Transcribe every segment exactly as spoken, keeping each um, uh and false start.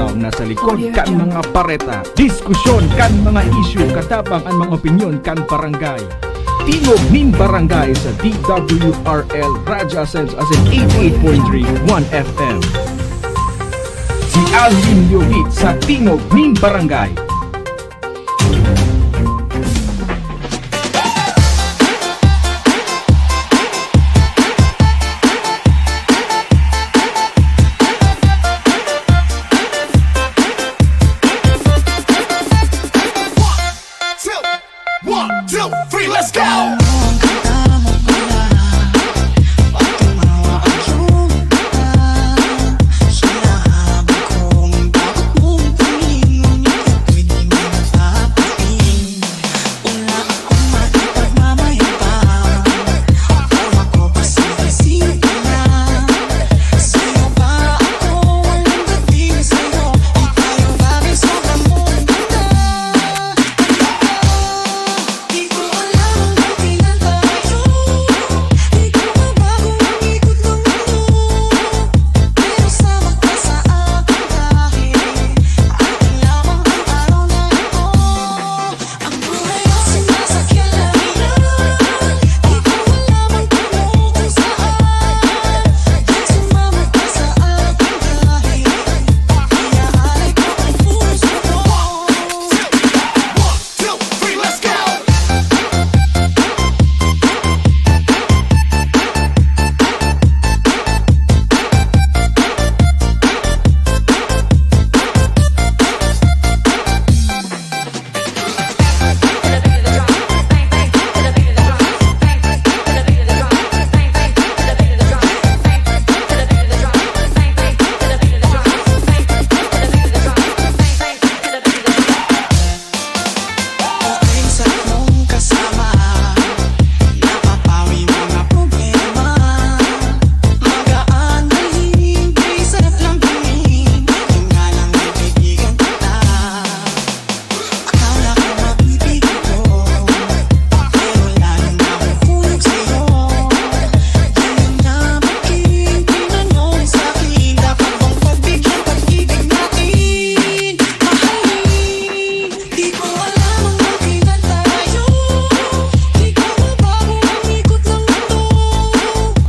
Ang nasa likod kan mga bareta, diskusyon kan mga isyu, katabang an mga opinyon kan barangay. Tingog nin Barangay sa D W R L Radyo Asenso Asin eighty-eight point three One F M. Si Alvin Yogit sa Tingog nin Barangay. One, two, three, let's go!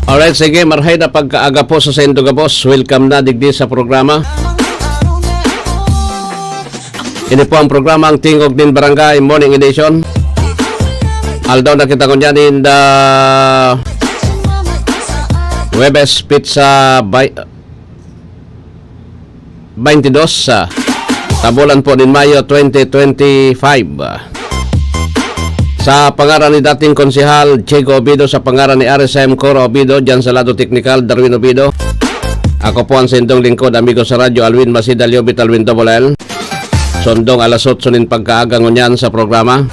Alright, sige, marhay na pagkaaga po sa saindo gabos. Welcome na digdi sa programa. Ini po ang programa, ang Tingog nin Barangay Morning Edition. Aldaw na kita ngunyan in the Huwebes, petsa bay-, twenty-dos, ah, sa bulan po nin Mayo twenty twenty-five. Sa pangaran ni dating Konsehal Chico Obido, sa pangaran ni R S M Coro Obido, dyan sa lado teknikal, Darwin Obido. Ako po ang saindong lingkod, amigo sa radyo, Alwin Masida Liobit, Alwin Double L. Sundong alas otso nin pagkaaga ngunyan sa programa.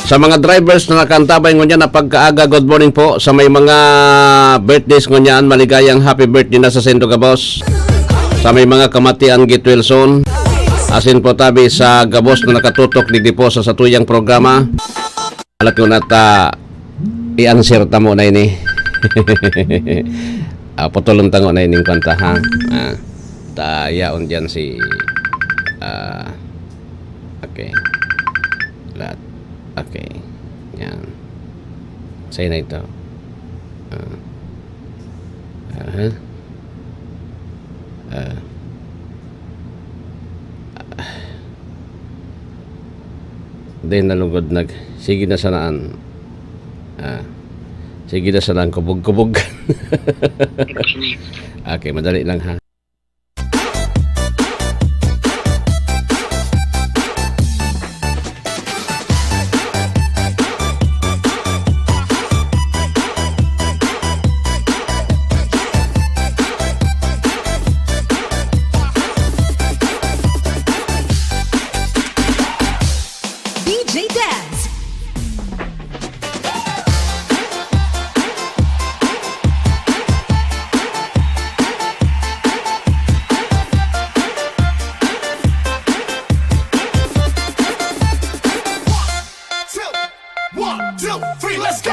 Sa mga drivers na nakaantabay ngunyan na pagkaaga, good morning po. Sa may mga birthdays ngunyan, maligayang happy birthday na sa saindo gabos. Sa may mga kamatian, get well soon. Asin po tabi sa gabos na nakatutok digdi po sa satuyang programa. Alat ko na ta, i-answer ta mo na ini. Ah, putulon ta ngo na ining kwanta, ha? Ah, ta yaon dyan si, ah, okay. Lahat. Okay. Yan. Sa'yo na ito. Ah. Aha. Ah. Ah. Then, nalugod nag-, sige na sanaan. Ah. Sige na sanaan, kubog-kubog. Okay, madali lang, ha. D J Dance. Two, three, let's go!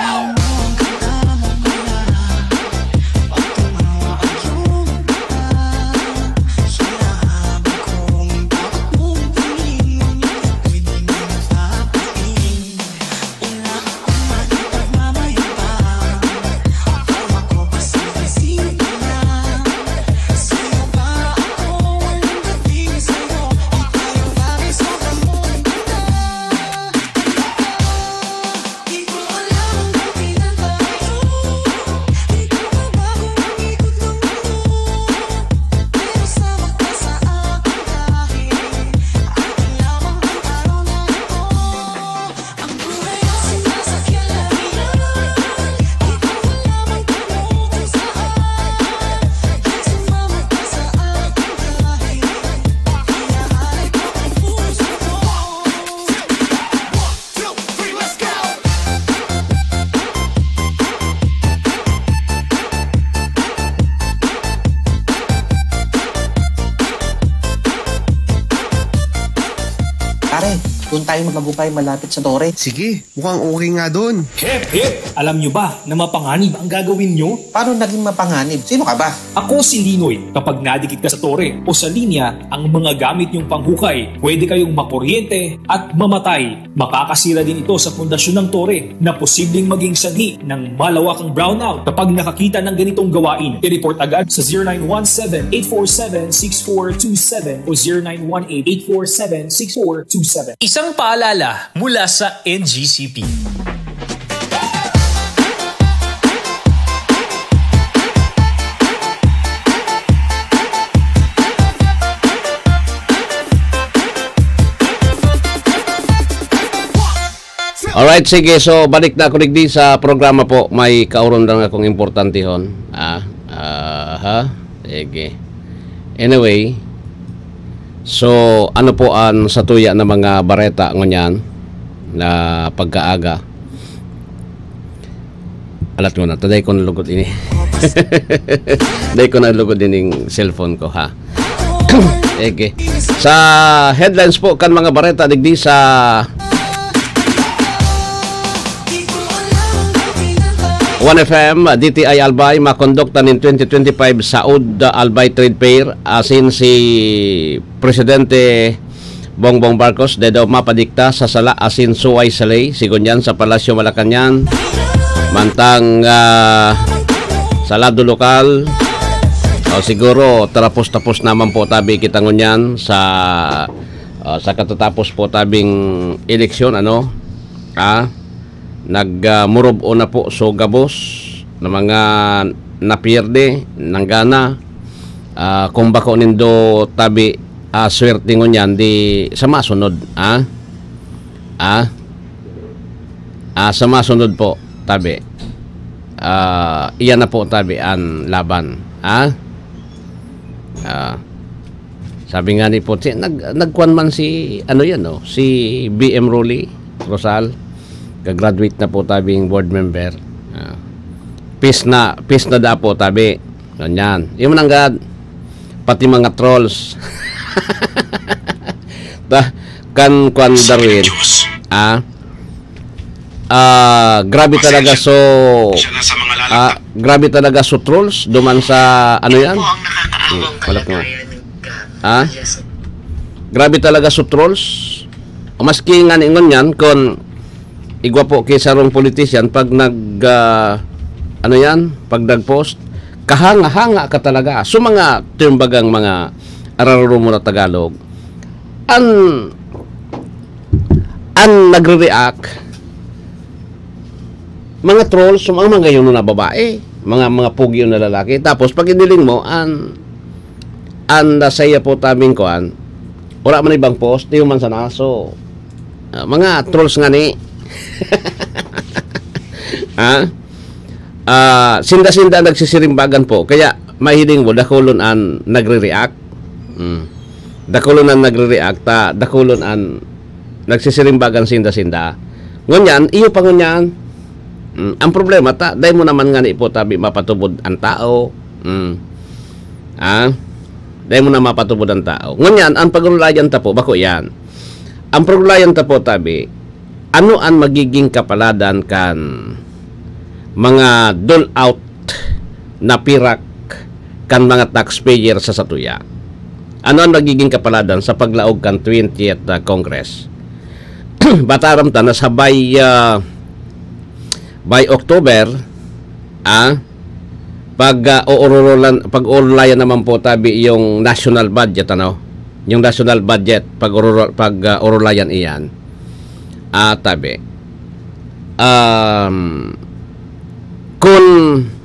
Pare, doon tayo mag-agupay malapit sa tore. Sige, mukhang okay nga doon. Hep, hep! Alam nyo ba na mapanganib ang gagawin nyo? Paano naging mapanganib? Sino ka ba? Ako si Linoy. Kapag nadikit ka sa tore o sa linya, ang mga gamit nyong panghukay, pwede kayong makuryente at mamatay. Makakasira din ito sa pundasyon ng tore na posibleng maging sanhi ng malawakang brownout. Kapag nakakita ng ganitong gawain, i-report agad sa zero nine one seven, eight four seven, six four two seven o zero nine one eight, eight four seven, six four two seven. Isang paalala mula sa N G C P. Alright, sige. So, balik na ako digdi sa programa po. May kaoron lang akong importantehon. Ah, aha. Sige. Anyway, so, ano po ang satuya na mga bareta ngunyan na pagkaaga? Alat ko na, taday ko nalugod ini. Taday ko nalugod ining cellphone ko, ha? Okay. Sa headlines po kan mga bareta digdi sa One F M, D T I Albay, makondukta nin twenty twenty-five Saud Albay Trade Fair, asin si Presidente Bongbong Marcos, dai daw mapadikta sa sala asin suway sa ley, sigon yan sa Palasyo Malacañang. Mantang, ah, sa lado lokal, o siguro, tarapos-tapos naman po tabi kita ngunyan sa, ah, sa katatapos po tabing eleksyon, ano? Ah, nag, ah, murub-on na po so gabos na mga napierde, nanggana. Ah, kung bako nindo tabi, ah, swerte ngunyan, di sa masunod, ah? Ah? Ah, sa masunod po, tabi. Ah, iyan na po, tabi, an laban, ah? Ah, sabi nga ni po, si, nag-, nagkuan man si, ano yan, no? Si B M Rolly Rosal, ka-graduate na po tabing board member. Ah, peace na, peace na da po, tabi. Ganyan. Yung nanggad, pati mga trolls. Ta, kan kuan Darwin. Ah, ah, grabe talaga so, ah, grabe talaga so trolls duman sa, ano yan? Hmm, wala ko. Ah? Grabe talaga so trolls. Maski nga ningon yan, kung igwa po ki sarong politician, pag nag, ah, ano yan, pag nag-post, kahanga-hanga ka talaga. So, mga, ito yung bagang mga ararumon na Tagalog, an, an nagre-react, mga trolls, so, ang mga yun na babae, mga, mga pogi yun na lalaki. Tapos, pag iniling mo, an, an, ah, saya po tabing kuan, wala man ibang post, di man sana. So, ah, mga trolls nga ni. Ha? Ah, sinda-sinda nagsisirimbagan po. Kaya, mahiling mo, dakulon an nagre-react. Hmm. Dakulon an nagre-react, ta, dakulon an nagsisirimbagan sinda-sinda. Ngunyan, iyo pa ngunyan. Hmm. Ang problema, ta, dai mo naman nga ni po tabi mapatubod ang tao. Hmm. Ah? Dai mo na mapatubod ang tao. Ngunyan, ang pagurulayan ta po, bako yan. Ang pagurulayan ta po, tabi, Ano an magiging kapaladan kan mga dole out na pirak kan mga taxpayer sa satuya? Ano an magiging kapaladan sa paglaog kan twentieth, ah, Congress? Bataram ta na sa by, ah, by October, ah, pag, ah, oorolan-, pag-oorolayan naman po tabi yung national budget, ano? Yung national budget, pag-ororo-, pag, ah, orolayan iyan. Ah, tabi. Um, kung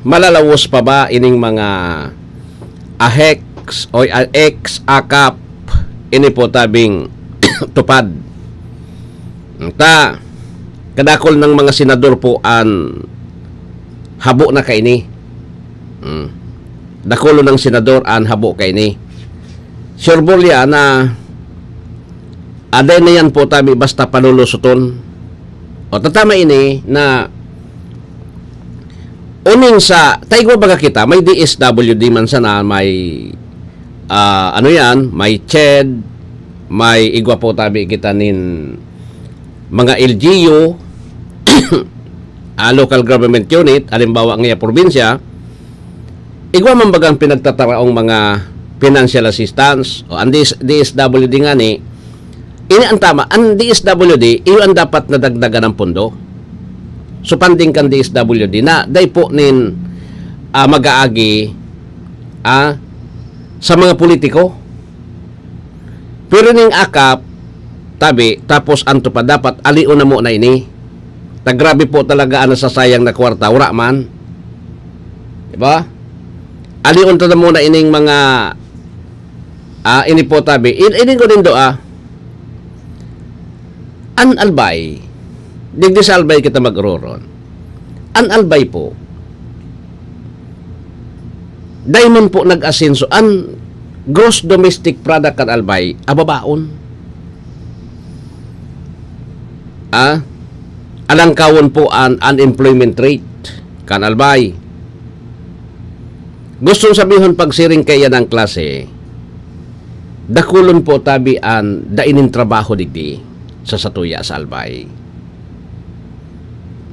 malalawos pa ba ining mga ahex o ahex, akap, ini po tabing tupad. Ta, kadakol ng mga senador po an habo na kaini. Hmm. Dakolo ng senador an habo kaini. Sure ball ya na aday na yan po tabi basta palulusuton. O tatama ini na uning sa, taigwa baga kita, may D S W D man sana, may, ah, ano yan, may ched, may igwa po tabi kita nin mga L G U, ah, local government unit, halimbawa ngaya probinsya, igwa man bagang pinagtataraong mga financial assistance, o ang D S, D S W D ngani, ini ang tama, ang D S W D, iyo ang dapat nadagdagan ng pondo. So, funding kan D S W D na dai po nin, ah, mag-aagi, ah, sa mga politiko. Pero ning akap, tabi, tapos anto pa, dapat alion na mo na ini. Ta grabe po talaga ang nasasayang na kwarta, wala man. Diba? Alion ta na muna ining mga, ah, ini po tabi. In, ini ko nindo, ah. An Albay, digdi sa Albay kita mag-ororon. An Albay po, dai man po nag-asenso. An gross domestic product kan Albay, ababaon. Ah, alangkawon po an unemployment rate kan Albay. Gustong sabihon, pagsiring kaiyan ang klase, dakulon po tabi an dai nin trabaho digdi sa satuya sa Albay.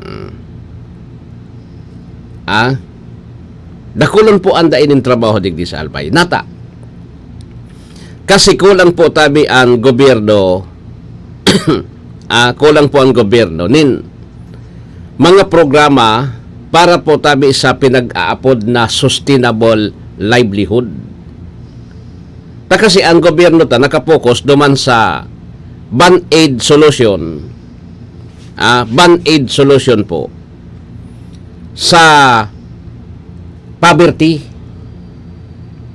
Hmm. Ah? Dakulon po an dai nin trabaho digdi sa Albay. Nata, kasi kulang po tabi an gobyerno, ah, kulang po ang gobyerno nin mga programa para po tabi sa pinag-aapod na sustainable livelihood. Ta kasi ang gobyerno ta nakapokus duman sa band-aid solution, ah, band-aid solution po sa poverty.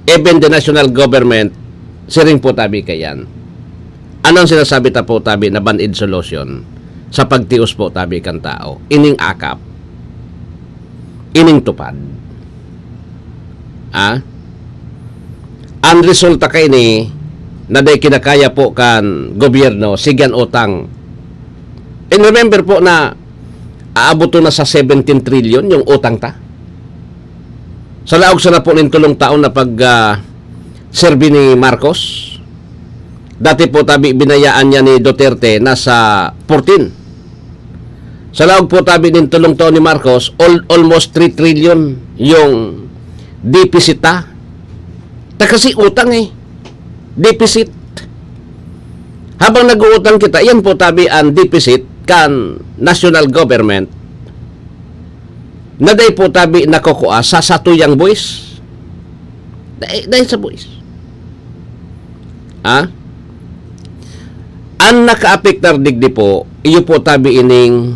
Even the national government, siring po tabi kaiyan. Ano ang sinasabi ta po tabi na band-aid solution sa pagtios po tabi kan tao? Ining akap, ining tupad. Ah? Ang resulta kaini na dai kinakaya po kan gobyerno, sige an utang. And remember po na aaboton na sa seventeen trillion yung utang ta. Sa laog sana po nin tulong taon na pag, ah, serbi ni Marcos, dati po tabi binayaan niya ni Duterte nasa fourteen. Sa laog po tabi nin tulong taon ni Marcos, al-, almost three trillion yung deficit ta. Ta kasi utang eh. Deficit. Habang nag-uutang kita, yan po tabi ang deficit kan national government na dai po tabi nakukua sa satuyang buwis. Dai, dai sa buwis. Ha? Ang nakaapektar digdi po, iyo po tabi ining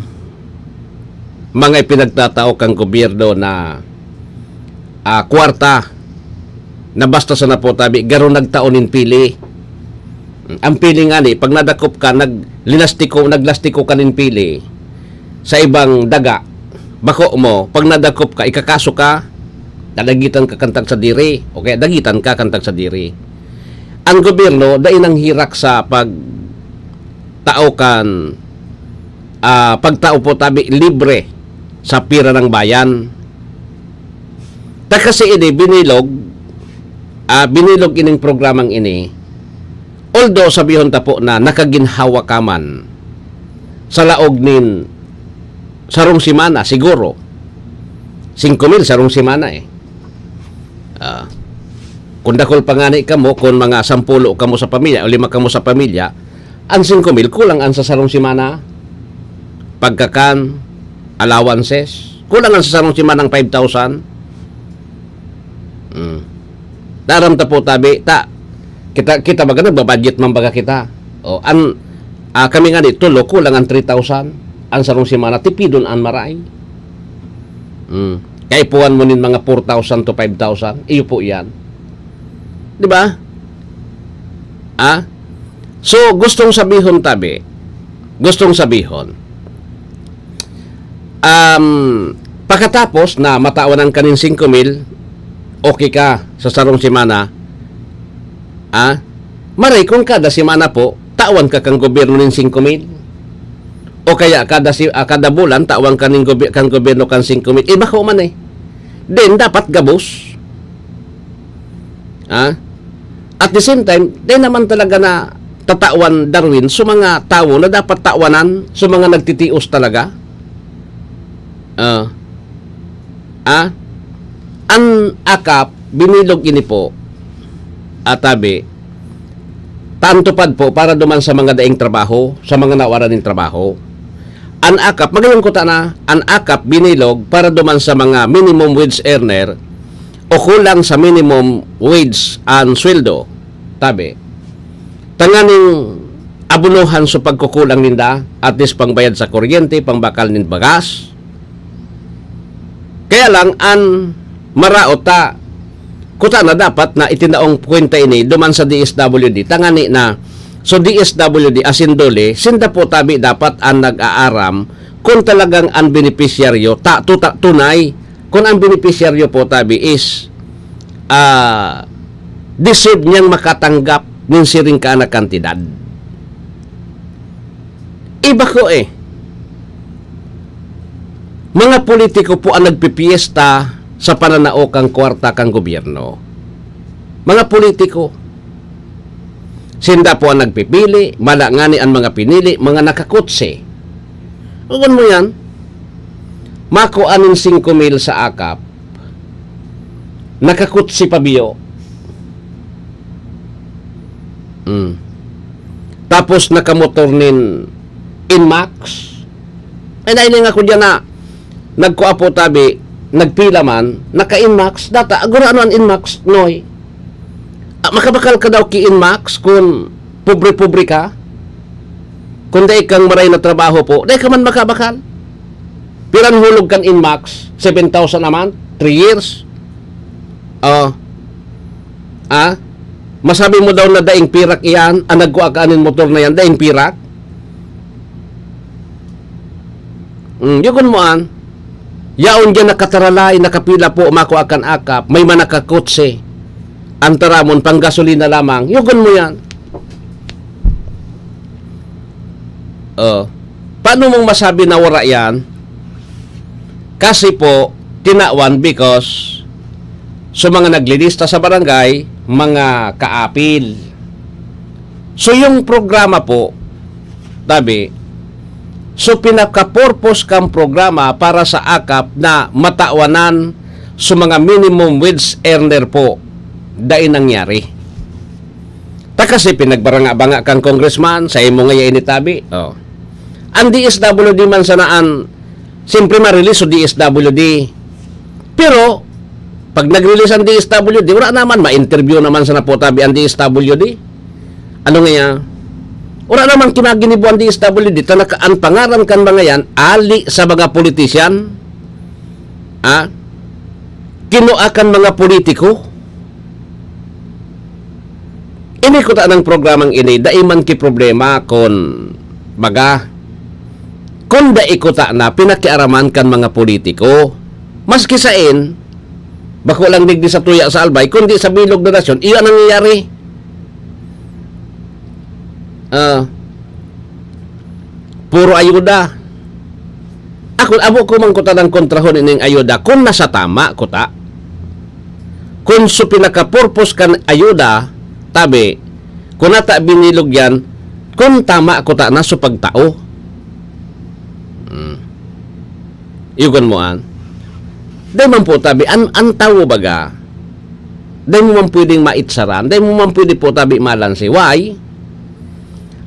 mga ipinagtatao kan gobyerno na, ah, kwarta na basta sana po tabi, garo nagtao nin pili. Ang pili ngani, pag nadakop ka, nag-, linastiko, naglastiko ka nin pili sa ibang daga, bako mo, pag nadakop ka, ikakaso ka, dadagitan ka kan tagsadiri, o kaya dagitan ka kan tagsadiri. Ang gobyerno, dai nanghirak sa pagtao kan, ah, pagtao po tabi libre sa pira ng bayan. Ta kasi ini binilog, ah, binilog ining programang ini, although sabihon ta po na nakaginhawa ka man sa laog nin sarong semana, siguro. Singko mil sarong semana, eh. Ah, kung dakul pa ngani kamo, kung mga sampulo kamo sa pamilya o lima kamo sa pamilya, ang singko mil kulang an sa sarong semana. Pagkakan, allowances, kulang an sa sarong semana ang five thousand. Hmm. Naaram ta po, tabi, ta, kita, kita baga, nagbabudget man baga kita. O, an, ah, kami ngani, tulo, kulang an three thousand. An sarong semana, tipidon an maray. Hmm. Kaipuhan mo nin mga four thousand to five thousand. Iyo po yan. Di ba? Ah? So, gustong sabihon, tabi, gustong sabihon, um, pakatapos na matawan ka nin singko mil, okay ka sa sarong semana, ah, maray kung kada semana po, tawan ka kang gobyerno nin singko mil. O kaya kada si-, ah, kada bulan, tawan ka nin gobi-, kang gobyerno kang singko mil. Iba ko man eh. Then, dapat gabos. Ah? At the same time, di naman talaga na tatawan, Darwin, sa mga tawo na dapat tawanan, sa mga nagtitios talaga. Ah. Ah? An akap, binilog ini po. Atabi, tantupad po para duman sa mga daing trabaho, sa mga nawaran nin trabaho. An akap, magayon ko ta na, an akap binilog para duman sa mga minimum wage earner o kulang sa minimum wage an sweldo. Tabi, tanganing abunuhan sa pagkukulang ninda, at least pangbayad sa kuryente, pangbakal nin bagas. Kaya lang, an maraot ta, kuta na dapat na itinaong kwenta ini duman sa D S W D, tangani na, so D S W D, asin DOLE, sinda po tabi dapat an nag-aaram kung talagang an benepisyaryo, ta-, tuta-, tunay, kung an benepisyaryo po tabi is, ah, deserve niyang makatanggap nin siring ka na kantidad. Iba ko eh. Mga politiko po ang nagpipiesta sa pananao kang kwarta kang gobyerno. Mga politiko. Sinda po ang nagpipili, mala ngani an mga pinili, mga nakakutsi. Awan mo yan? Makua nin singko mil sa akap, nakakutsi pa biyo. Mm. Tapos nakamotor nin Inmax. Ay, nailing ako diyan na nagkua po tabi, nagpila man, naka-Inmax. Data, agora ano an Inmax, Noy? Ah, makabakal ka daw ki Inmax kun pobre-pobre ka? Kun dai kang maray na trabaho po, dai ka man makabakal. Piran hulog kan Inmax? Seven thousand a month, three years. Oh. Ah? Masabi mo daw na daing pirak iyan, ang nagkua ka nin motor na yan, daing pirak? Mm, yugon mo an. Yaon diyan nakataralay, nakapila po, makua kan akap, may manakakotse. Ang taramon, panggasolina lamang. Yugon mo yan. Oh. Paano mong masabi na wala yan? Kasi po, tinawan because sa mga naglilista sa barangay, mga kaapil. So, yung programa po, tabi, so, pinaka-purpose kang programa para sa akap na matawanan sa mga minimum wage earner po, dai nangyari. Ta kasi pinagbaranga-banga kang congressman, sa imo nga ini tabi. Oh. Ang D S W D man sana an, siyempre ma-release so D S W D. Pero, pag nag-release ang D S W D, wala naman, ma-interview naman sana po tabi ang D S W D. Ano nga yan? Wala naman kinaginibo ang D S W D. Ta naka-, ang pangaran kan mga yan, ali sa mga politician. Ah? Kinua kan mga politiko. Ini kuta ng programang ini, dai man ki problema kun baga, kun dai kuta na pinakiaraman kan mga politiko. Maski sain, bako lang digdi sa tuya sa Albay, kundi sa bilog na nasyon, iyo ang nangyayari. Ah, puro ayuda. Ako, abo ko man kuta ng kontrahon ining ayuda, kun nasa tama kuta. Kun so pinaka-purpose kan ayuda, tabi, kun nata binilog yan, kun tama kuta na so pagtao. Yugon mo an? Dai man po tabi, an, an tawo baga, dai mo man pwedeng maitsaran, dai mo man pwede po tabi malansi. Why?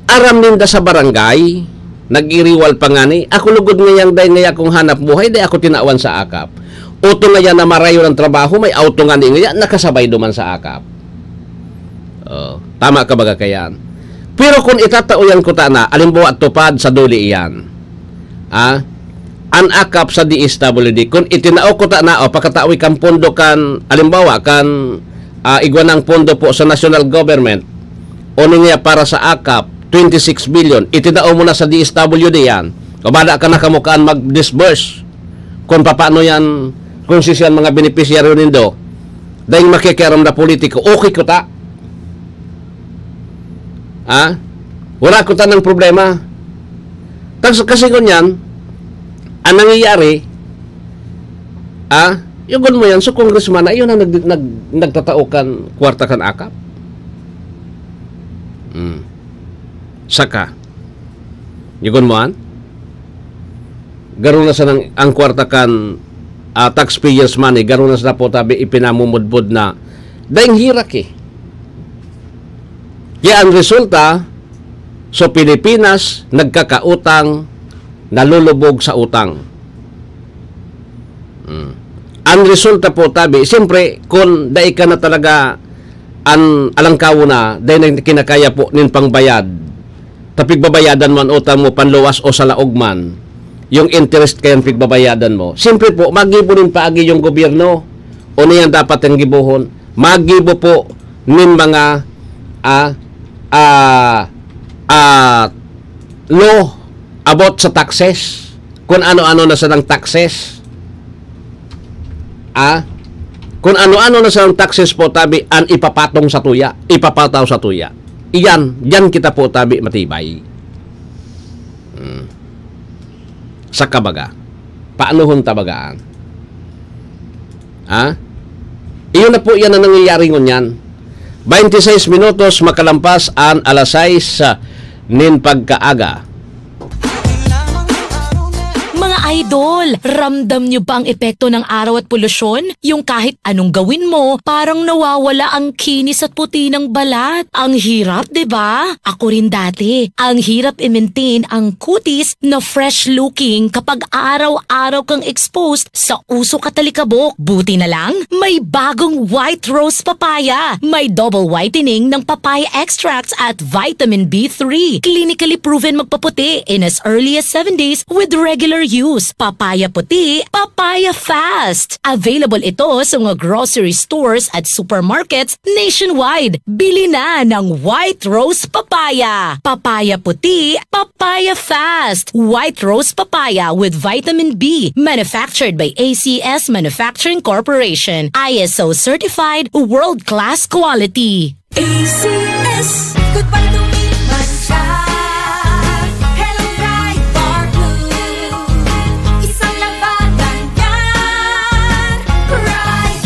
Aram ninda sa barangay, nag-iriwal pa ngani, ako lugod ngayang dai ngaya akong hanap buhay, dai ako tinawan sa akap. Oto ngaya na marayo ng trabaho, may auto ngani ngaya, nakasabay duman sa akap. Oh, tama ka baga kayan? Pero kung itatao yan kuta na, alimbawa, tupad sa duli iyan. Ah, an akap sa D S W D, kung itinao kuta na, o pakatawi kan pondo kan, alimbawa, kan, ah, igwa ng pondo po sa national government, o niya para sa akap, twenty-six billion, itinao mo na sa D S W D yan. O bada ka na kamukaan mag-disburse kung papaano yan, kung si siyan mga benepisyaryo nindo. Dahil makikiaram na politiko, okay kuta. Ha? Wala kuta ng problema. Tas, kasi ngunyan, ang nangyayari, ah, yugon mo yan, so congressman na, iyon ang nag-, nag-, nagtatao kan kwarta kan akap. Hmm. Saka, yugon mo an? Garo na sanang ang kwarta kan, ah, taxpayers' money, garo na sana po tabi ipinamumudbod na daing herak eh. Kaya ang resulta, so Pilipinas, nagkakautang, nalulubog sa utang. Mm. Ang resulta po, tabi, siyempre, kung dai ka na talaga an alangkawo na, dai na kinakaya po nin pangbayad, ta pigbabayadan mo an utang mo, panluwas o sa laog man, yung interest kayan pigbabayadan mo. Siyempre po, magibo nin paagi yung gobyerno. O niyan dapat ang gibohon, magibo po nin mga, ah, ah, ah, law about sa taxes. Kung ano-ano na sanang taxes. Ah? Kung ano-ano na sanang taxes po, tabi, an ipapatong sa tuya, ipapataw sa tuya. Iyan, diyan kita po, tabi, matibay. Hmm. Sa kabaga. Paanohon tabagaan? Ha? Iyon na po yan ang nangyayari ngunyan. Twenty-six minutos makalampas an alas sais, ah, nin pagkaaga. Mga idol, ramdam nyo ba ang epekto ng araw at polusyon? Yung kahit anong gawin mo, parang nawawala ang kinis at puti ng balat. Ang hirap, di ba? Ako rin dati. Ang hirap i-maintain ang kutis na fresh-looking kapag araw-araw kang exposed sa usok at alikabok. Buti na lang, may bagong White Rose Papaya. May double whitening ng papaya extracts at vitamin B three. Clinically proven magpaputi in as early as seven days with regular use. Papaya puti, papaya fast. Available ito sa mga grocery stores at supermarkets nationwide. Bili na ng White Rose Papaya. Papaya puti, papaya fast. White Rose Papaya with vitamin B. Manufactured by A C S Manufacturing Corporation. I S O certified, world-class quality. A C S. Goodbye to me, mancha. Hello, Pride Bar Blue. Isang labanan yan. Pride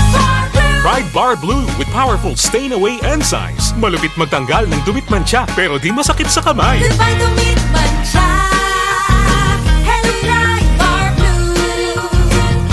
Bar Blue. Pride Bar Blue with powerful stain away enzymes. Malupit magtanggal ng dumi at mancha, pero di masakit sa kamay. Goodbye to me, mancha. Hello, Pride Bar Blue.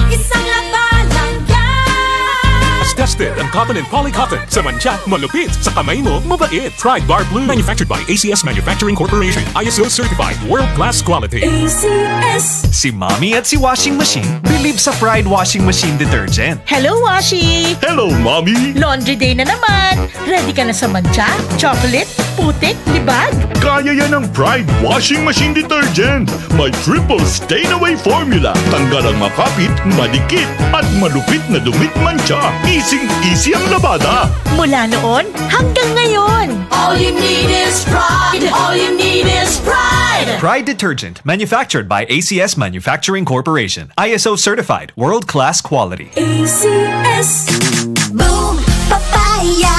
Isang labanan yan. Tested ang cotton and polycotton. Sa mancha, malupit. Sa kamay mo, mabait. Pride Bar Blue. Manufactured by A C S Manufacturing Corporation. I S O certified. World class quality. A C S. Si Mommy at si Washing Machine believe sa Pride Washing Machine Detergent. Hello, Washi! Hello, Mommy! Laundry day na naman! Ready ka na sa mancha, chocolate, putik, libag? Kaya yan ng Pride Washing Machine Detergent! May triple stain away formula. Tanggal ang makapit, madikit, at malupit na dumi at mancha. Easing-easy ang labada. Mula noon hanggang ngayon. All you need is pride. All you need is pride. Pride detergent, manufactured by A C S Manufacturing Corporation. I S O certified, world class quality. A C S. Boom Papaya,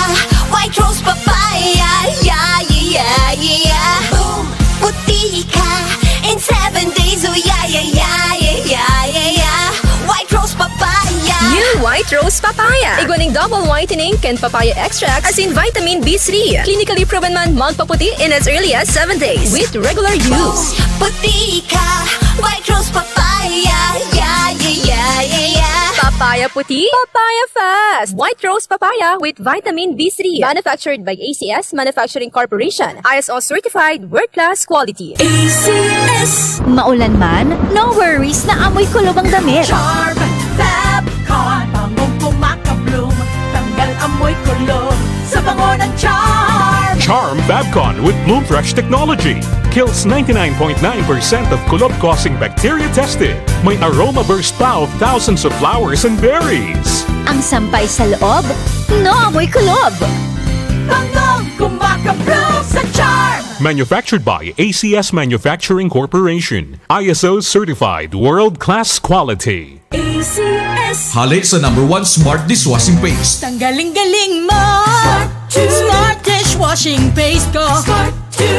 White Rose Papaya, yeah, yeah, yeah, yeah. Boom, puti ka in seven days, oh yeah, yeah, yeah, yeah, yeah, yeah, yeah. White Rose Papaya. New White Rose Papaya. Igwa ning double whitening kan papaya extract asin vitamin B three. Clinically proven man magpaputi in as early as seven days with regular use. Boom, puti ka, White Rose Papaya, yeah, Puti, Papaya Fest! White Rose Papaya with Vitamin B three. Manufactured by A C S Manufacturing Corporation. I S O certified, world-class quality. A C S. Maulan man, no worries na amoy kulob ang damit. Charm Fab Con, bangong kumakabloom, tanggal amoy kulob sa bango ng Charm. Charm Fabcon with Bloom Fresh technology kills ninety-nine point nine percent of kulob-causing bacteria tested. May aroma burst pa of thousands of flowers and berries. Ang sampay sa loob, no amoy kulob. Bangong kumakabloom sa Charm. Manufactured by A C S Manufacturing Corporation. I S O certified, world-class quality. A C S. Hale sa number one smart dishwashing paste. Tanggaling-galing mo! Smart to. Smart dishwashing paste ko. Smart to.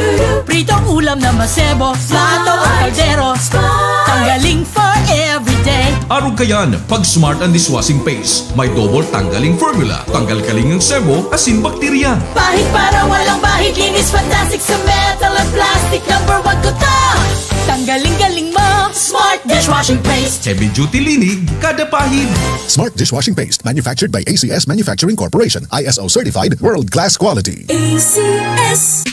Pritong ulam na masebo, plato o kaldero. Smart. Tanggaling for everyday. Arog kayan, pag Smart ang dishwashing paste. May double tanggaling formula. Tanggal-galing ang sebo, asin bakterya. Pahid para walang bahid, linis fantastic sa metal at plastic. Number one ko to. Tanggaling-galing mo, Smart dishwashing paste. Heavy duty linig, kada pahid. Smart dishwashing paste, manufactured by A C S Manufacturing Corporation, I S O certified, world-class quality. A C S.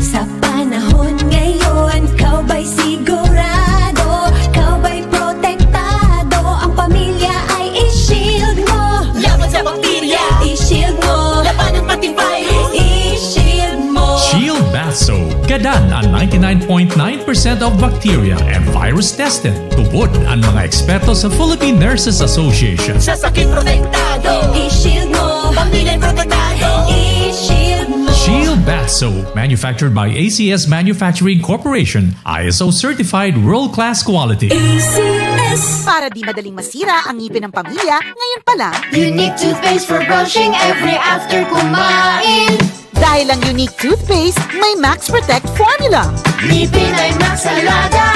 Sa panahon ngayon, ikaw ba'y sigurado? Ikaw ba'y protektado? Ang pamilya ay i-shield mo. Laban sa bakterya, i-shield mo. Labanan pati virus, i-shield mo. Shield Bath Soap. Gadan ang ninety-nine point nine percent of bacteria and virus tested. Tubod ang mga eksperto sa Philippine Nurses Association. Sa sakit protektado, i-shield mo. Pamilya protektado, i-shield mo. Shield Bath Soap, manufactured by A C S Manufacturing Corporation, I S O certified, world-class quality. A C S. Para di madaling masira ang ngipin ng pamilya, ngayon pa lang. Unique toothpaste for brushing every after kumain. Dahil ang Unique Toothpaste may Max Protect Formula. Ngipin ay Max Alaga,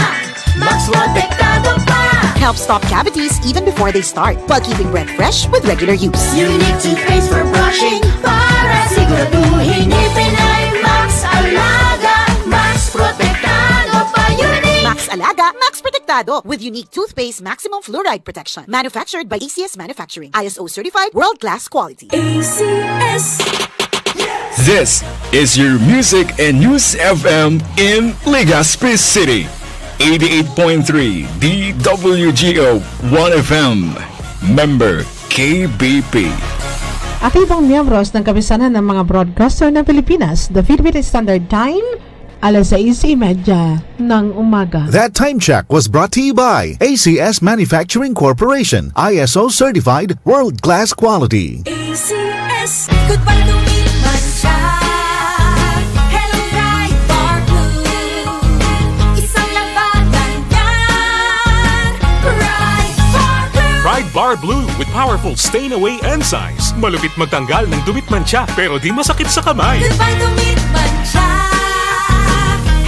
Max Protektado pa. Helps stop cavities even before they start, while keeping breath fresh with regular use. Unique Toothpaste for brushing, para siguraduhin ngipin ay Max Alaga, Max Protektado pa. Unique. Max Alaga, Max Protektado with Unique Toothpaste Maximum Fluoride Protection. Manufactured by A C S Manufacturing. I S O certified, world-class quality. A C S. This is your Music and News F M in Legazpi City. Eighty-eight point three D W G O One F M. Member K B P. Aktibong miyembros ng Kapisanan ng mga Broadcaster ng Pilipinas, the Philippine Standard Time, alas sais y media ng umaga. That time check was brought to you by A C S Manufacturing Corporation, I S O certified, world-class quality. A C S. Goodbye to meat mancha. Hello, Pride Bar Blue. Isang labanan yan. Pride Bar Blue. Pride Bar Blue with powerful stain away enzymes. Malupit magtanggal ng dumit mancha, pero di masakit sa kamay. Goodbye to meat mancha.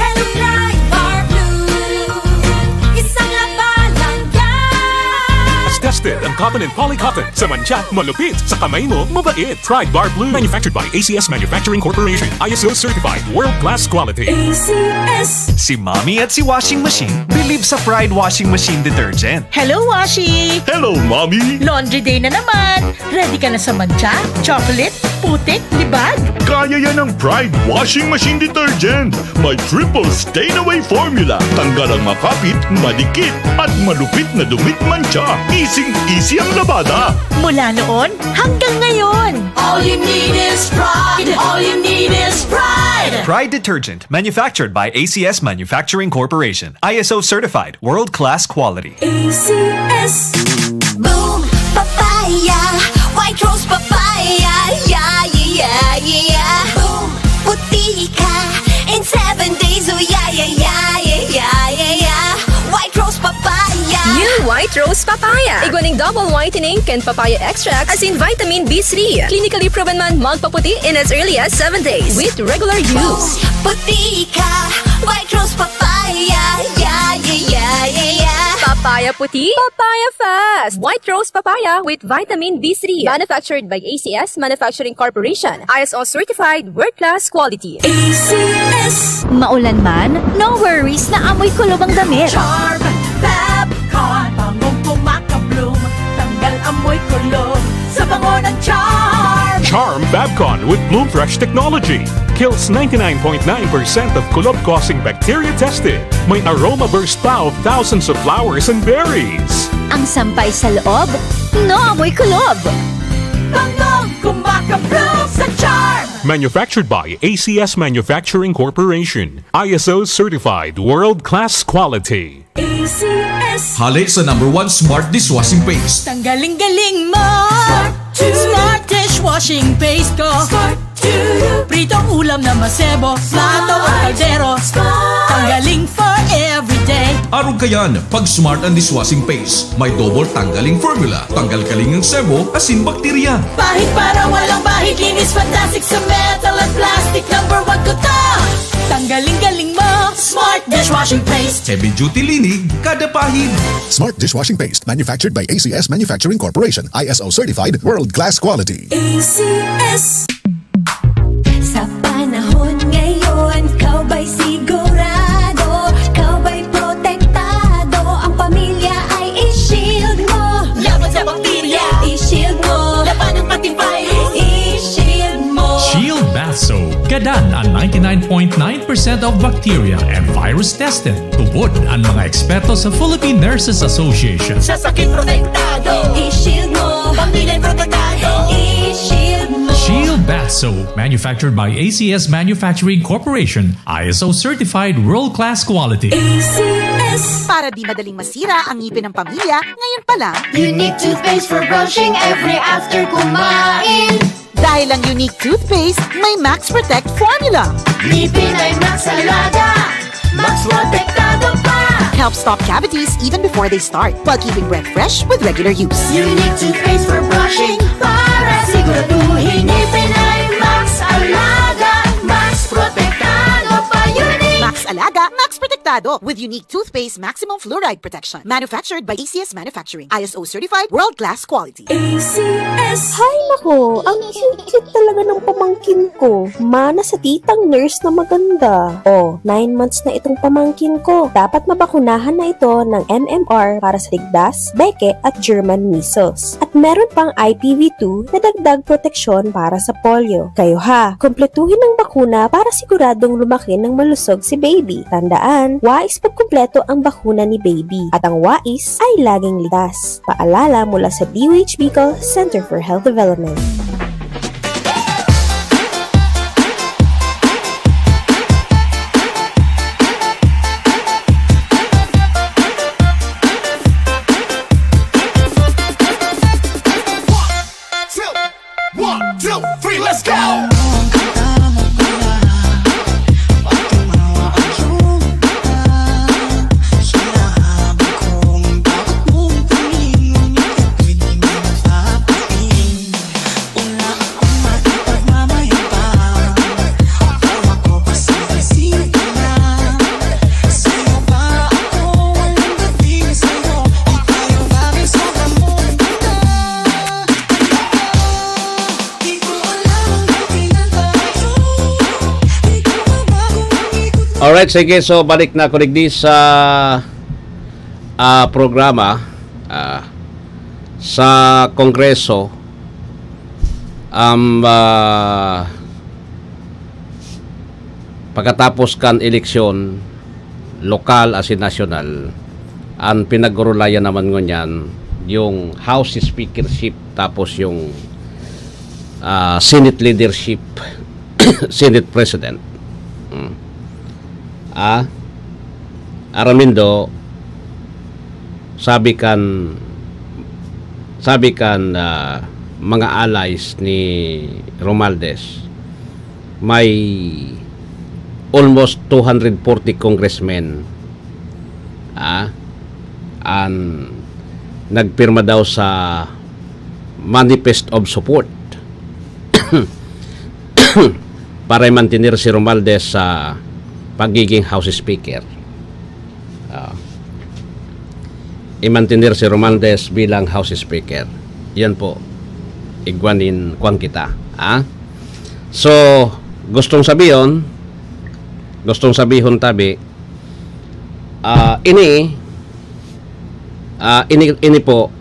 Hello, Pride Bar Blue. Isang labanan yan. Tested ang cotton and polycotton. Sa mancha, malupit. Sa kamay mo, mabait. Pride Bar Blue. Manufactured by A C S Manufacturing Corporation. I S O certified. World class quality. A C S. Si Mommy at si Washing Machine believe sa Pride Washing Machine Detergent. Hello, Washi! Hello, Mommy! Laundry day na naman! Ready ka na sa mancha, chocolate, putik, libag? Kaya yan ng Pride Washing Machine Detergent. May triple stain away formula. Tanggal ang makapit, madikit, at malupit na dumit mancha. Easy-easy ang labada. Mula noon hanggang ngayon. All you need is Pride. All you need is Pride. Pride Detergent, manufactured by A C S Manufacturing Corporation. I S O certified, world-class quality. A C S. Boom Papaya, White Rose Papaya, yeah, yeah, yeah, yeah. Boom, puti ka in seven days, oh yeah, yeah, yeah, yeah, yeah, yeah, yeah. White Rose Papaya. New White Rose Papaya. Igwa ning double whitening kan papaya extract asin vitamin B three. Clinically proven man magpaputi in as early as seven days with regular use. Boom, puti ka, White Rose Papaya, yeah, yeah, yeah, yeah, yeah. Papaya puti, papaya fast. White Rose Papaya with vitamin B three. Manufactured by A C S Manufacturing Corporation. I S O certified, world class quality. A C S. Maulan man, no worries na amoy kulob ang damit. Charm Fab Con, bangong kumakabloom, tanggal Kulog sa bango ng Charm. Charm Babcon with Bloom Fresh technology kills ninety-nine point nine percent of kulob-causing bacteria tested. May aroma burst pa of thousands of flowers and berries. Ang sampay sa loob, naamoy kulob. Bangong kumakabloom sa Charm. Manufactured by A C S Manufacturing Corporation. I S O certified world-class quality. A C S. Hale sa number one smart dishwashing paste. Tanggaling-galing mo. Smart dishwashing paste ko. Smart to you. Pritong ulam na masebo. Plato o kaldero. Smart. Tanggaling for everyday. Arog kayan, pag smart ang dishwashing paste. May double tanggaling formula. Tanggal kaling ang sebo, asin bakterya. Pahid para walang bahid. Linis fantastic sa metal at plastic. Number one ko to. Tanggaling-galing mo. Smart dishwashing paste. Heavy duty linig, kada pahid. Smart dishwashing paste, manufactured by A C S Manufacturing Corporation, I S O certified, world class quality. A C S. Sa panahon ngayon, ikaw ba'y sigurado? Ikaw ba'y protektado? Ang pamilya ay i-shield mo. Laban sa bakterya. I-shield mo. Laban ng pati virus. I-shield mo. Shield Bath Soap. Gadan ang ninety-nine point nine percent of bacteria and virus tested. Tubod ang mga eksperto sa Philippine Nurses Association. Sa sakit protektado. I-shield mo. Pamilya protektado. I-shield mo. Shield Bath Soap, manufactured by A C S Manufacturing Corporation, I S O certified world-class quality. A C S. Para di madaling masira ang ngipin ng pamilya, ngayon pa lang. Unique toothpaste for brushing every after kumain. Dahil ang Unique Toothpaste may Max Protect Formula. Ngipin ay Max Alaga. Max Protektado pa. Help stop cavities even before they start, while keeping breath fresh with regular use. Unique toothpaste for brushing para siguraduhin ngipin ay Max Alaga. Max Protektado pa. Unique. Max Alaga, Max Protektado, with Unique Toothpaste Maximum Fluoride Protection. Manufactured by A C S Manufacturing. I S O certified, world-class quality. A C S. Hay nako, ang cute-cute talaga ng pamangkin ko. Mana sa titang nurse na maganda. Oh, nine months na itong pamangkin ko. Dapat mabakunahan na ito ng M M R para sa tigdas, beke at German measles. At meron pang I P V two na dagdag proteksyon para sa polio. Kayo ha, kompletuhin ang bakuna para siguradong lumaki ng malusog si baby. Tandaan, wais pagkumpleto ang bakuna ni baby. At ang wais ay laging ligtas. Paalala mula sa D O H Bicol Center for Health Development. One, two, three, let's go! Alright, sige. So, balik na ako digdi sa ah, programa ah, sa Kongreso. Um, ah, pagkatapos kan eleksyon, lokal asin nasyonal, ang pinag-urulayan naman ngunyan, yung House Speakership tapos yung ah, Senate Leadership, Senate President. Mm. Ah, Aramindo, sabi kan, sabi kan ah, mga allies ni Romualdez, may almost two hundred forty congressmen ah, an nagpirma daw sa manifest of support para i-mantener si Romualdez sa pagiging House Speaker. Ah, i-mantener si Romualdez bilang House Speaker. Yan po. Igwa nin kwan kita. Ah? So, gustong sabihin, gustong sabihon tabi, ah, ini, ah, ini, ini po,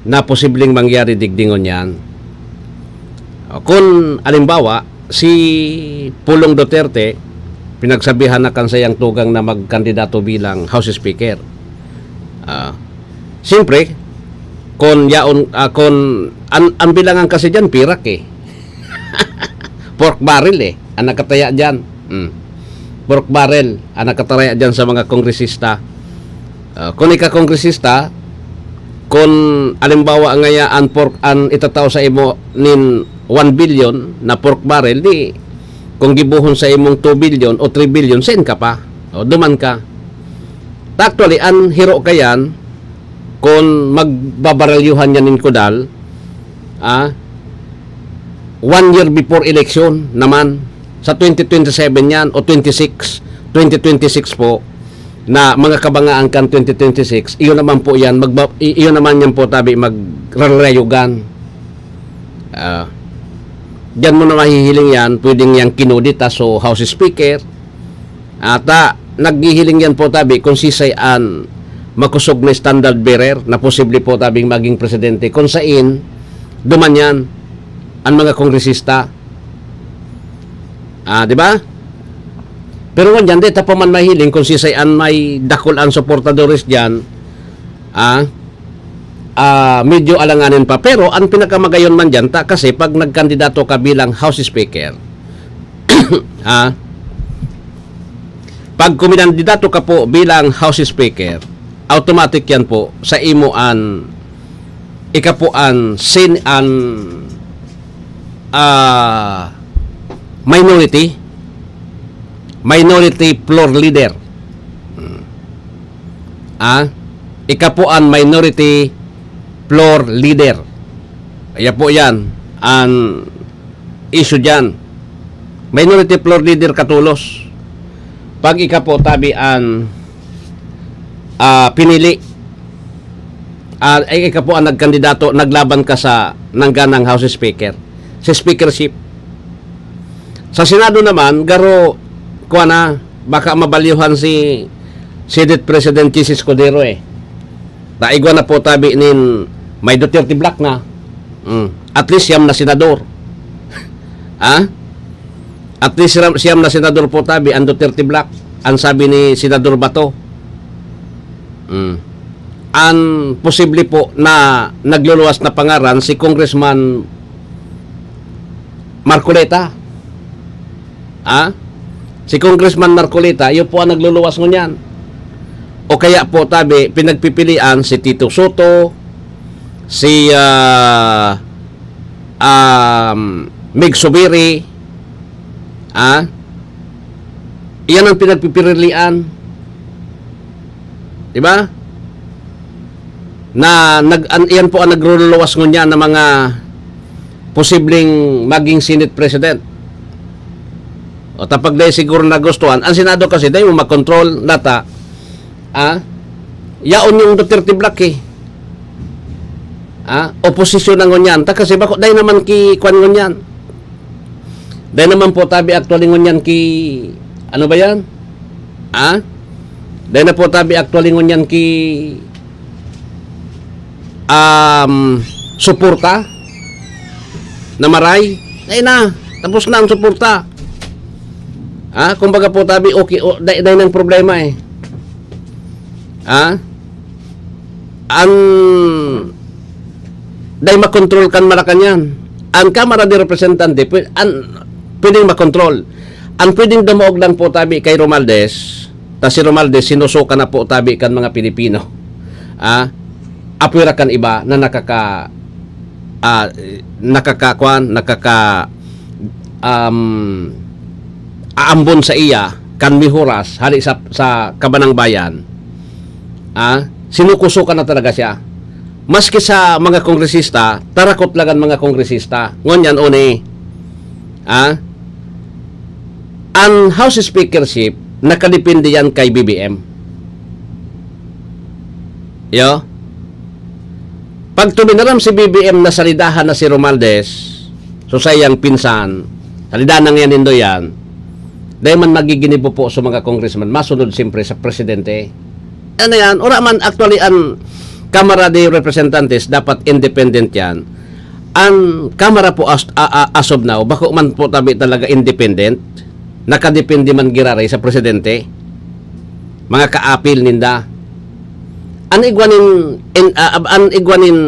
na posibleng mangyari digdi ngunyan. Kun alimbawa, si Pulong Duterte, pinagsabihan na kan sayang tugang na magkandidato bilang House Speaker. Ah, siyempre, kun yaon, ah, kun an, ang bilangan kasi diyan, pirak eh. Pork barrel eh, ang nakataya diyan. Mm. Pork barrel ang nakataya diyan sa mga kongresista. Ah, kun ika kongresista, kun alimbawa ngaya an pork, an itatao sa imo nin one billion na pork barrel, di kung gibohon sa imong two billion o three billion, saan ka pa? O, duman ka. Ta actually, an hiro kayan, kun magbabaralyuhan yan nin kudal, ah, one year before election naman, sa twenty twenty-seven yan o twenty-six, twenty twenty-six po, na mga kabangaan kan twenty twenty-six, iyon naman po yan, magba-, i-, iyon naman yan po tabi magrarayugan. Ah, diyan mo na mahihiling yan, pwedeng yang kinudita so House Speaker. Ata, naghihiling yan po tabi kung sisay an makosog na standard bearer na posible po tabing maging presidente. Kung sain, duman yan, ang mga kongresista. Ah, di ba? Pero ngunyan, di ta pa man mahiling kung sisay an may dakul an suportadores diyan. Ah, ah, medyo alanganin pa. Pero ang pinakamagayon man diyan, ta, kasi pag nagkandidato ka bilang House Speaker, ah, pag kuminandidato ka po bilang House Speaker, automatic yan po sa imo an, ika po an, sin, an, ah, minority, minority floor leader. Hmm. Ah, ika po an minority floor leader. Kaya po yan, an issue dyan. Minority floor leader katolos. Pag ika po tabi an, ah, pinili, ah, ay ika po ang nagkandidato, naglaban ka sa nangganang House Speaker, sa speakership. Sa Senado naman, garo, kuha na, baka mabalyuhan si Senate President Chiz Escudero eh. Naigwa na po tabi nin may Duterte Bloc na. Mm. At least siyam na senador. Ha? At least siyam, siyam na senador po tabi ang Duterte Bloc. Ang sabi ni Senador Bato. Mm. Ang posible po na nagluluwas na pangaran si Congressman Marcoleta. Ha? Si Congressman Marcoleta, iyo po ang nagluluwas ngunyan. O kaya po, tabi, pinagpipilian si Tito Soto, si, ah, um, Mig Zubiri, ha? Iyan ang pinagpipirilian. Di ba? Na nag-, an-, iyan po ang nagluluwas ngunyan ng mga posibleng maging Senate President. O, tapag dai siguro nagustuhan, ang Senado kasi dai mo makontrol, nata, ah, yaon yung Duterte Bloc eh. Ah, oposisyon na ngunyan. Ta kasi bako, dai naman ki kwan ngunyan. Dai naman po tabi actually ngunyan ki, ano ba yan? Ah? Dai na po tabi actually ngunyan ki, um, suporta na maray. Dai na. Tapos na ang suporta. Ah, kumbaga po tabi, okay, o, dai, dai nang problema eh. Ah? An dai makontrol kan Malacañang. An Kamara de Representante, pwe-, an, pwedeng makontrol. An pwedeng dumaog lang po tabi kay Romualdez, ta si Romualdez, sinusuka na po tabi kan mga Pilipino. Ah, apwera kan iba na nakaka-, ah, nakaka-, kwan, nakaka-, um, aambon sa iya, kan Mihoras, hali sa, sa Kabanang Bayan. Ah, sinukusukan na talaga siya. Maski sa mga kongresista, tarakot lang ang mga kongresista. Ngunyan, oni, ah, ang House Speakership, nakadepende yan kay B B M. Yo? Pag tuminaram si B B M na salidahan na si Romualdez, so sayang pinsan, salidahan na ngayon nindo yan, dahil man magiginibo po sa mga congressman, masunod siyempre sa presidente. Ano yan? Ora man, actually, ang Kamara de Representantes, dapat independent yan. An Kamara po as, a, a, as of now, bako man po tabi talaga independent, nakadepende man giraray sa presidente, mga kaapil ninda. An igwa nin, in, ah, an igwa nin,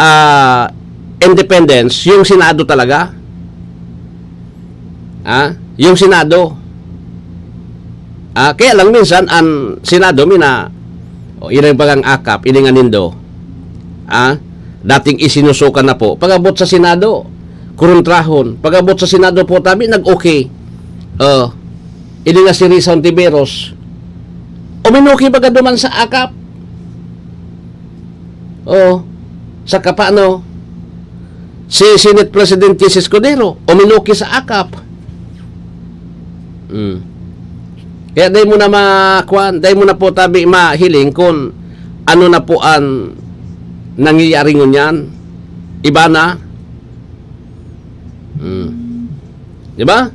ah, independence, yung Senado talaga. Ah, yung Senado. Ah, kaya lang minsan an Senado mina, o, ini ang bagang akap, ini nga nindo. Ah, dating isinusukan na po. Pag-abot sa Senado, kuruntrahon. Pag-abot sa Senado po, tabi, nag-okay. Oh, ini nga si Risa Ontiveros. Uminuki baga duman sa akap. Oh, sa kapano? Si Senate President Chiz Escudero, uminuki sa akap. Hmm. Kaya dai mo na ma-, kwan, dai mo na po tabi mahiling kung ano na po an nangyayari ngunyan. Iba na. Hmm. Di ba?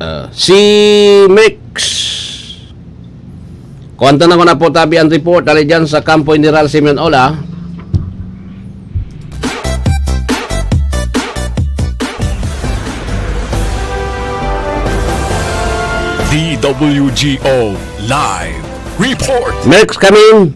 Ah, si Mix. Kuwanta na ko na po tabi ang report. Dali dyan sa Kampo General Simeon Ola. D W G O Live Report. Mix, come in.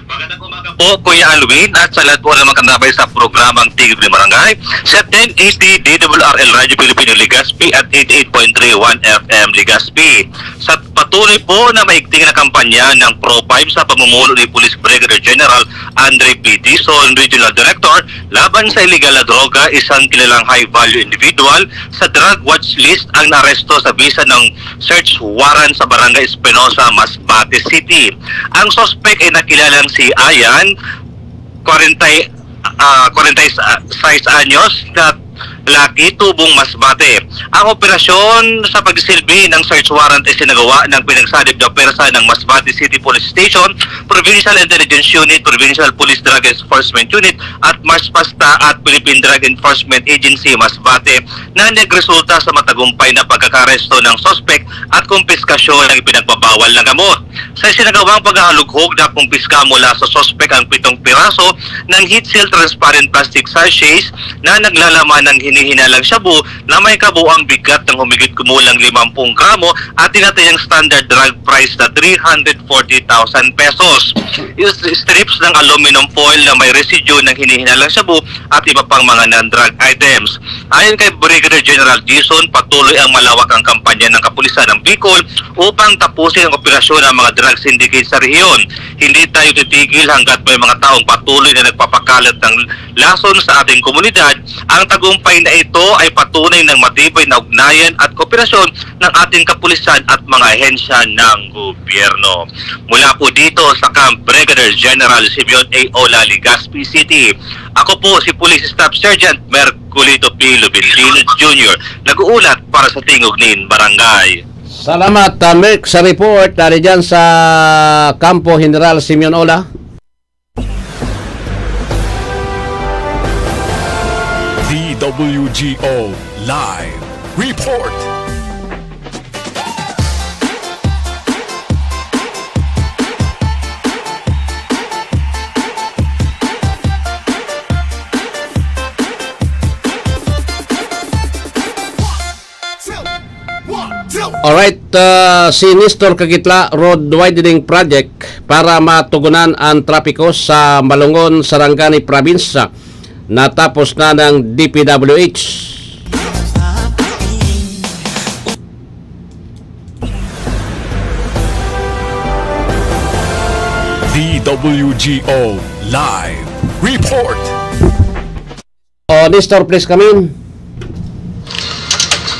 Magandang umaga po, Kuya Alwin, at sa lahat po ng mga kanabay sa programang Tigil ng Barangay, sa ten eighty D W R L Radio Filipino Legazpi at eighty-eight point three one F M Legazpi. Sa patuloy po na maigting na kampanya ng Pro five sa pamumuno ni Police Brigadier General Andre P. Dizon, Regional Director, laban sa iligal na droga, isang kilalang high-value individual sa drug watch list ang naaresto sa bisa ng search warrant sa Barangay Espinosa, Masbate City. Ang suspek ay nakilalang si Ayan, kwarenta, ah, kwarenta y seis anyos, na lalaki, tubong Masbate. Ang operasyon sa pagsilbi ng search warrant ay sinagawa ng pinagsanib na pwersa ng Masbate City Police Station, Provincial Intelligence Unit, Provincial Police Drug Enforcement Unit at MARSPASTA at Philippine Drug Enforcement Agency, Masbate, na nagresulta sa matagumpay na pagkakaresto ng suspek at kumpiskasyon ng ipinagbabawal na gamot. Sa isinagawang paghahalughog, nakumpiska mula sa suspek ang pitong piraso ng heat-sealed transparent plastic sachets na naglalaman ng hinihinalang shabu na may kabuuang bigat ng humigit kumulang limang pung gramo at tinatayang standard drug price na three hundred forty thousand pesos. Is-, strips ng aluminum foil na may residue ng hinihinalang shabu at iba pang mga non-drug items. Ayon kay Brigadier General Dizon, patuloy ang malawak ang kampanya ng kapulisan ng Bicol upang tapusin ang operasyon ng mga drug syndicate sa rehiyon. Hindi tayo titigil hanggat may mga taong patuloy na nagpapakalat ng lason sa ating komunidad. Ang tagumpay na ito ay patunay ng matibay na ugnayan at kooperasyon ng ating kapulisan at mga ahensya ng gobyerno. Mula po dito sa Camp Brigadier General Simeon A. Ola, Legazpi City, ako po si Police Staff Sergeant Merculito P. Lubentino Junior, nag-uulat para sa Tingog nin Barangay. Salamat, ah, Merc, sa report. Dari dyan sa Kampo General Simeon Ola. D W G O Live Report. Alright, ah, si Nestor Kagitla, road widening project para matugunan ang trapiko sa Malongon, Sarangani Province, natapos na ng D P W H. D W G O Live Report. Oh, Nestor, please come in.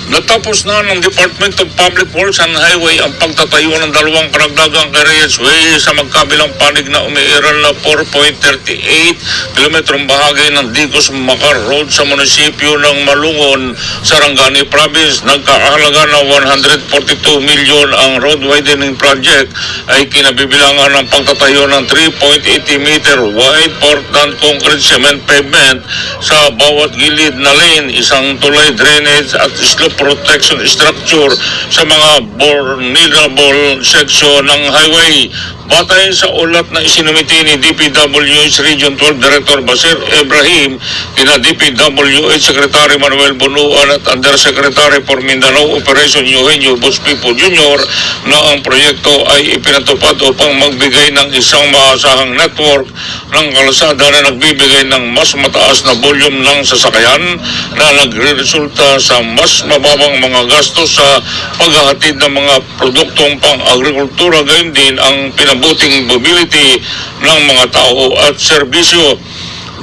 Natapos na ng Department of Public Works and Highway ang pagtatayo ng dalawang karagdagang carriageway sa magkabilang panig na umiiral na four point three eight kilometrong bahagi ng Digos Macar Road sa munisipyo ng Malongon, Sarangani Province. Nagkakahalaga ng one hundred forty-two milyon ang road widening project ay kinabibilangan ng pagtatayo ng three point eighty meter wide portland concrete cement pavement sa bawat gilid na lane, isang tulay drainage at slope protection structure sa mga vulnerable section ng highway. Batay sa ulat na isinumiti ni D P W H Region twelve Director Basir Ibrahim, kina D P W H Secretary Manuel Bonuan at Undersecretary for Mindanao Operation Eugenio Bospipo Junior, na ang proyekto ay ipinatupad upang magbigay ng isang maasahang network ng kalsada na nagbibigay ng mas mataas na volume ng sasakyan na nagreresulta sa mas mababang mga gastos sa paghahatid ng mga produktong pang-agrikultura, gayon din ang pinabuting mobility ng mga tao at serbisyo.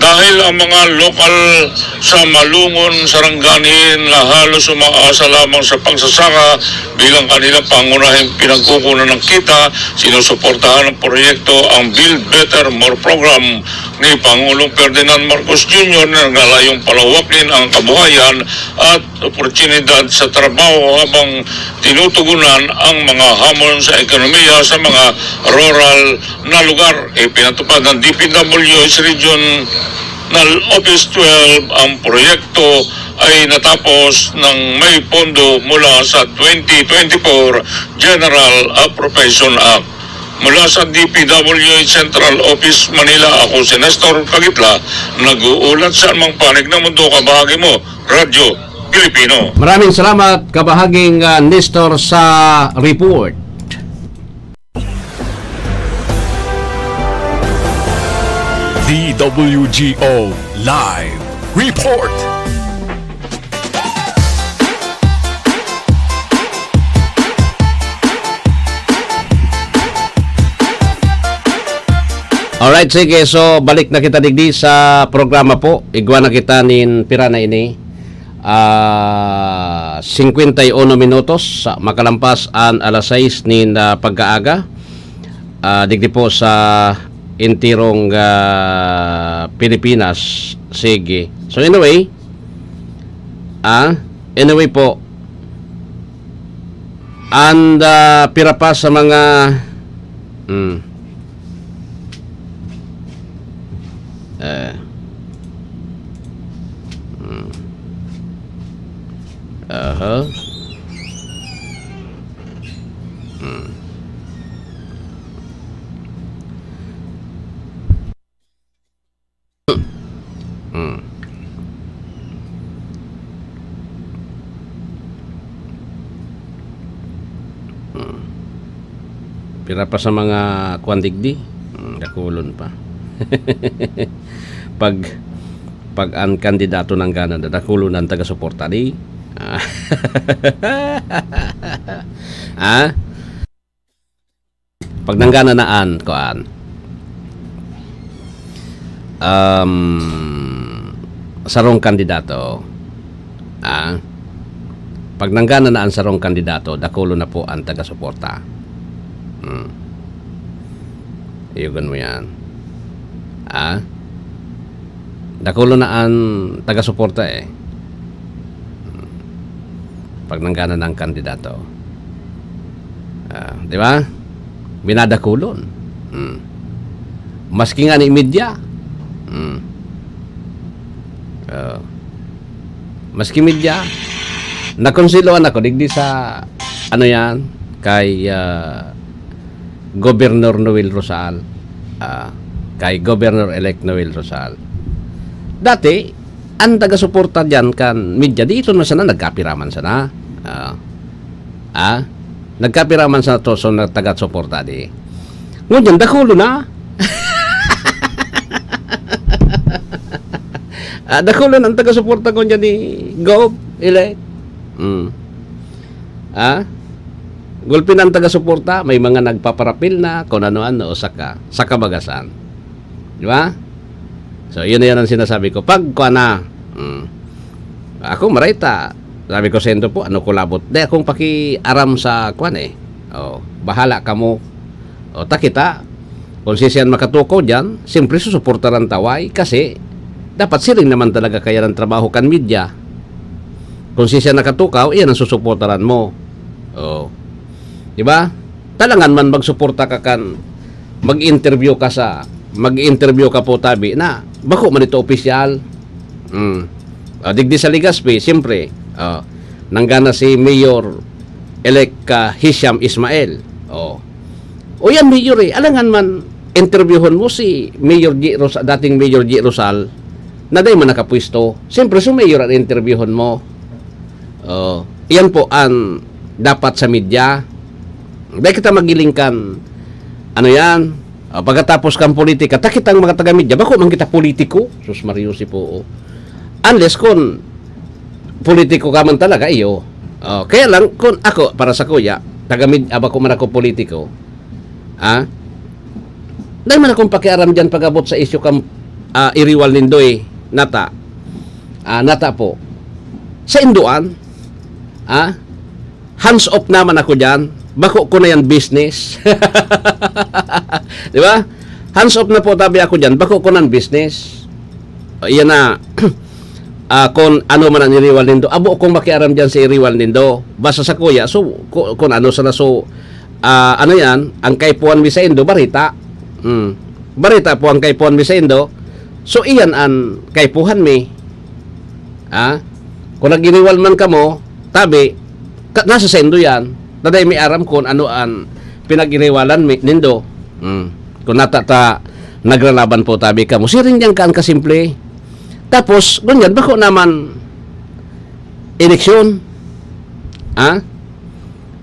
Dahil ang mga lokal sa Malungon, Sarangani na halos umaasa lamang sa pagsasaka bilang kanilang pangunahing pinagkukunan ng kita, sinusuportahan ng proyekto ang Build Better More Program ni Pangulong Ferdinand Marcos Junior na naglalayong palawakin ang kabuhayan at oportunidad sa trabaho habang tinutugunan ang mga hamon sa ekonomiya sa mga rural na lugar. Ipinatupad ng D P W H Region Office twelve. Ang proyekto ay natapos ng may pondo mula sa twenty twenty-four General Appropriation Act. Mula sa D P W H Central Office, Manila, ako si Nestor Kagitla, nag-uulat sa anumang panig ng mundo, kabahagi mo, Radyo Pilipino. Maraming salamat, kabahaging, ah, Nestor, sa report. D W G O Live Report. Alright, sige. So, balik na kita digdi sa programa po. Igwa na kita nin pira na ini. Ah, cincuenta y uno minutos, sa makalampas an alas sais nin, ah, pagkaaga. Ah, digdi po sa entirong, ah, Pilipinas. Sige. So, anyway, ah, anyway po, and, ah, pira pa sa mga, hmm. Eh. Hmm. Aha. Hmm. Hmm. Hmm. Pira pa sa mga kwan digdi? Hmm, dakulon pa. Pag, pag an kandidato nanggana na, dakulon an taga-suporta di. Ah. Ah? Pag nanggana na an, kuan, um, sarong kandidato, ah, pag nanggana na an sarong kandidato, dakulon na po an taga-suporta. Hmm. Iyugon mo yan. Ah? Dakulon na an taga-suporta eh. Hmm. Pag nanggana na an kandidato. Ah, di ba? Binadakulon. Hmm. Maski nga ni media. Hmm. Ah. Maski media, nakonseloan ako digdi sa, ano yan, kay, ah, Governor Noel Rosal. Ah, kay Governor-elect Noel Rosal. Dati, an taga-suporta diyan kan media, di iton man sana, nagkapira man sana. Ah. Ah? Nagkapira man sana to, so, na taga-suporta di. Ngunyan, dakulo na. Ah, dakulo na an taga-suporta ngunyan ni Gov, elect. Mm. Ah? Gulpi na an taga-suporta, may mga nagpaparapil na, kung ano-ano, saka, sa kabagasan. Di ba? So, yun na yan ang sinasabi ko. Pag, kuwan na, mm, ako, maray ta. Sabi ko, "Sendo po, ano ko labot? Di akong pakiaram sa, kuwan eh. Oh, bahala kamo." O, ta kita, kung si siyan makatukaw dyan, siyempre susuportaran ta. Why? Kasi, dapat siring naman talaga kaya ng trabaho kan media. Kung si siya nakatukaw, iyan ang susuportaran mo. Oh. Di ba? Talangan man magsuporta ka kan, mag-interview ka sa, mag-interview ka po tabi na, bako man ito opisyal. Mm. Ah, digdi sa Legazpi, siyempre. Ah, Nanggana si Mayor-elect ka Hisham Ismail. Oh. O yan, Mayor eh. Alangan man, interviewon mo si Mayor G. Ros-, dating Mayor G. Rosal, na dai man nakapwesto. Siyempre, si Mayor ang interviewon mo. Oh. Yan po ang dapat sa media. Dai kita magiling kan, ano yan, ah, pagkatapos kan politika, ta kitang mga taga-media, bako man kita politiko. Sus Mario, si po. Unless kun politiko ka man talaga, iyo. Oh, kaya lang, kun ako, para sa kuya, taga-media, bako man ako politiko, ha? Dai man akong pakiaram diyan pag-abot sa isyu kan, ah, iriwal nindo eh, nata. Ah, nata po. Sa induan, ah, hands off naman ako diyan. Bako ko na yan business. Di ba? Hands off na po tabi ako diyan. Bako ko nan business. O, iyan na. Ah, kun ano man ang iriwal nindo. Abo kong makiaram diyan sa iriwal nindo. Basta sa kuya, so, ku-, kun ano sana, so, ah, ano yan, ang kaipuhan mi sa indo, barita. Hmm. Barita po ang kaipuhan mi sa indo. So, iyan ang kaipuhan mi. Ha? Kung nagiriwal man kamo, tabi, ka-, nasa saindo yan. Taday may aram kun ano an pinag-iriwalan mi, nindo. Hmm. Kung nata ta nagralaban po, tabi kamo. Siring diyan kaan kasimple. Tapos, ngunyan, bako naman eleksyon. Ha?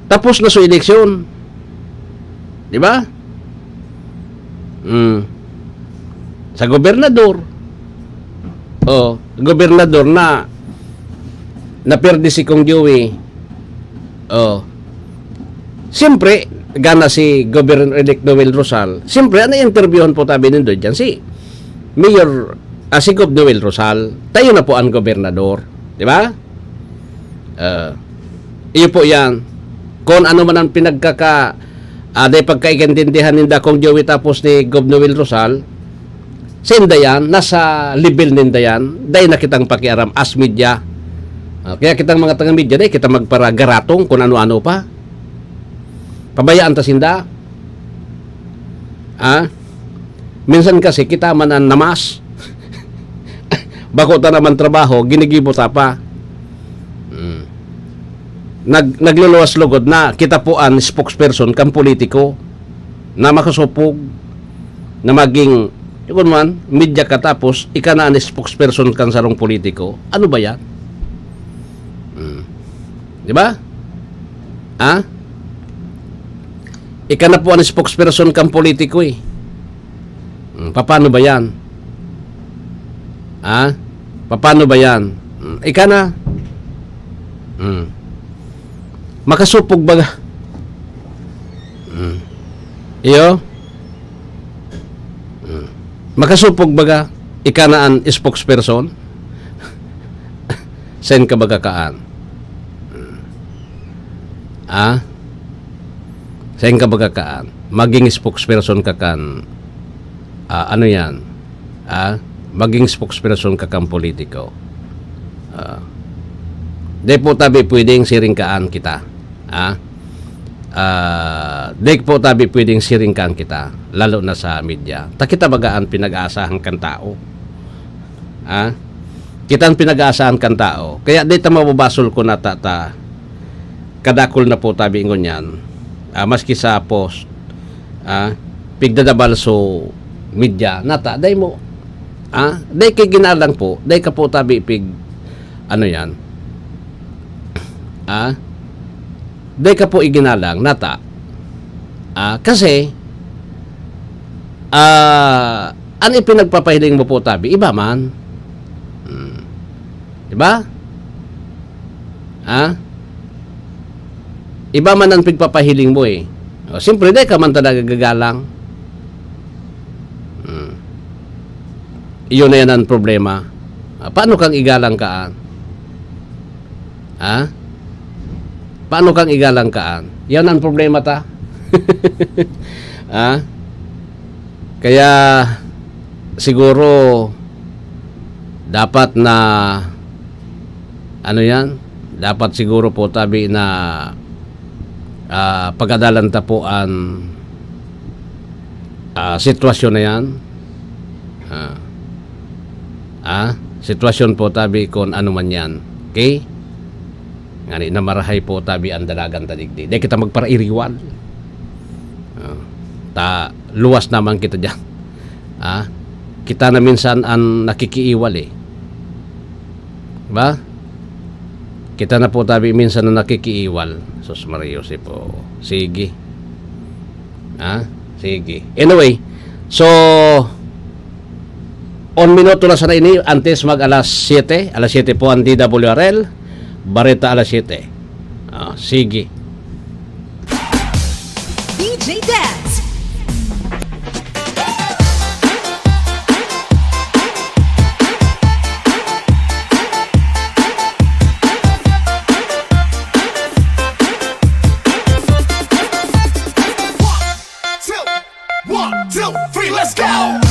Tapos na so eleksyon. Di ba? Hmm. Sa gobernador. Oh, gobernador na naperde si Kong Joey. Oh. Siyempre, gana si Governor-elect Noel Rosal. Siyempre, ang interviewhan po tabi nindo diyan, si Mayor, ah, si Gov Noel Rosal. Tayo na po ang gobernador. Di ba? Ah, iyo po yan. Kung ano man ang pinagkaka-, ah, dai pagkaintindihan ninda Kong Joey tapos ni Gov Noel Rosal, sinda yan, nasa level ninda yan, dai na kitang pakiaram as media. Ah, kaya kitang mga taga-media, dai kita magparagaratong kung ano-ano pa. Pabayaan ta sinda. Ah? Minsan kasi kita man ang namas. Bako ta naman trabaho, ginigibo ta pa. Hmm. Nag-, nagluluwas lugod na kita po ang spokesperson kan politiko na makasupog na maging, yun man, media ka tapos ika na ang spokesperson kan sarong politiko. Ano ba yan? Hmm. Di ba? Ha? Ika na po ang spokesperson kan politiko eh. Hmm, paano ba yan? Ha? Paano ba yan? Hmm, ika na. Hmm. Makasupog baga. Hmm. Iyo? Hmm. Makasupog baga, ika na an spokesperson? Sain ka baga kaan? Hmm. Ah? Sain ka baga kaan? Maging spokesperson ka kan, ah, ano yan? Ah? Maging spokesperson ka kan politiko. Ah. Di po tabi pwedeng siring kaan kita. Ah? Ah, di po tabi pwedeng siring kaan kita, lalo na sa media. Ta kita baga an pinag-aasahan kan tao. Ah? Kita an pinag-aasahan kan tao. Kaya di ta mababasol kun nata ta kadakul na po tabi ngunyan. Ah, maski sa post, ah, pigdadabal so media, nata, dai mo, ah, dai kay ginalang po, dai ka po tabi pig, ano yan, ah, dai ka po iginalang, nata, ah, kasi, ah, an ipinagpapahiling mo po tabi, iba man. Hmm. Di ba? Ha? Iba man ang pigpapahiling mo eh. O, siyempre, di ka man talaga gagalang. Hmm. Iyon na yan ang problema. Ah, paano kang igalang kaan? Ha? Paano kang igalang kaan? Yan ang problema ta. Ha? Kaya, siguro, dapat na, ano yan? Dapat siguro po tabi na, ah, pagadalan ta po an, ah, sitwasyon na yan. Ah. Ah, sitwasyon po tabi kung ano man yan. Okay? Ngani na marahay po tabi ang dalagan ta digdi. Di kita magparairiwal. Ah, ta luwas naman kita diyan. Ah, kita na minsan ang nakikiiwal eh. Ba? Kita na po tabi minsan ang nakikiiwal. Sus Maria Jose po. Sige. Ah, sige. Anyway, so, on minuto na sana ini antes mag alas siyete. Alas siyete po ang D W R L. Bareta alas siyete. Ah, sige. D J Dance. One, two, three, let's go!